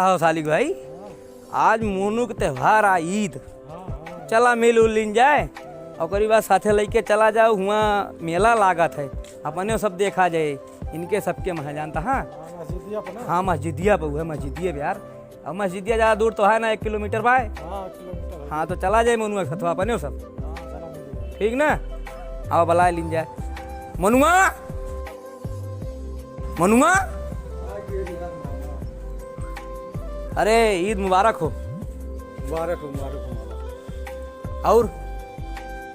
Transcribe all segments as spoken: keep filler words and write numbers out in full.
आओ सालिक भाई, आज मोनू के त्योहार आ, ईद। चला मिल उल लीन जाए, ओकरी बाद साथे लइके चला जाओ, हुआँ मेला लागत है, अपने सब देखा जाए, इनके सबके महा जानता। हाँ, हाँ, मस्जिदिया पर ना? हाँ, मस्जिदिया पर, उहे मस्जिदिया पर यार। अब मस्जिदिया ज़्यादा दूर तो है ना, एक किलोमीटर बा। हाँ, एक किलोमीटर है। हाँ, तो चला जाए मोनुआ के सथवा अपने सब। हाँ, चला मिल जाए। ठीक ना? अब बुलाए लीन जाए। मोनुआ! मोनुआ! अरे, ईद मुबारक हो। मुबारक हो, मुबारक हो मामा। और?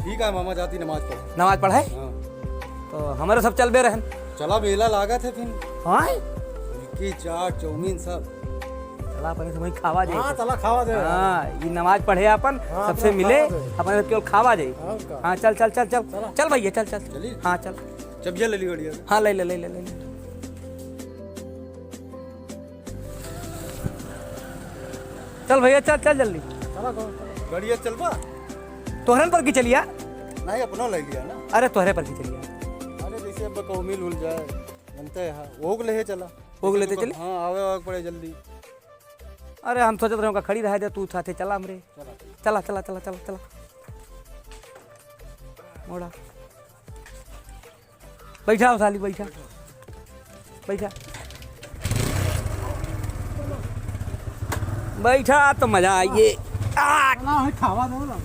ठीक है मामा, जाती नमाज पढ़। नमाज पढ़े? हाँ। तो हमरे सब चलबे रहन। चला, मेला लागत है फिर। हाँ? फुल्की, चाट, चाउमीन सब। चला, अपने से वहीं खावा जाए। हाँ, चला खावा जाए। हाँ, ई नमाज पढ़े अपन, हाँ, सबसे अपना मिले, खावा जाए। अपने केवल खावा जाए। हाँ, का? हाँ, चल, चल, चल, चल। चला। चल भैया, चल, चल। चलिए। हाँ, चल। चबिया ले ली गड़िया। हाँ, ले ले, ले ले, ले ले। चल भैया, चल, चल जल्दी। चला, चला, चला। गड़िया चलबा? तोहरन पर की चलिया? नहीं, अपनो ले लिया ना। अरे, तोहरे पर की चलिया। अरे, जैसे अब कहूँ मिल उल जाए, जानते हैं, वो को ले चला। वो को लेते चले? हाँ, आवे, आवे पड़े जल्दी। अरे, हम सोचत रहे का खड़ी रहे दे, तू साथे चला हमरे। चला, चला। चला, चला, चला, चला, चला। मोड़ा। बैठा हो साली, बैठा। बैठा। बैठा तो मजा आइए। आ! ना, है, खावा दो ना।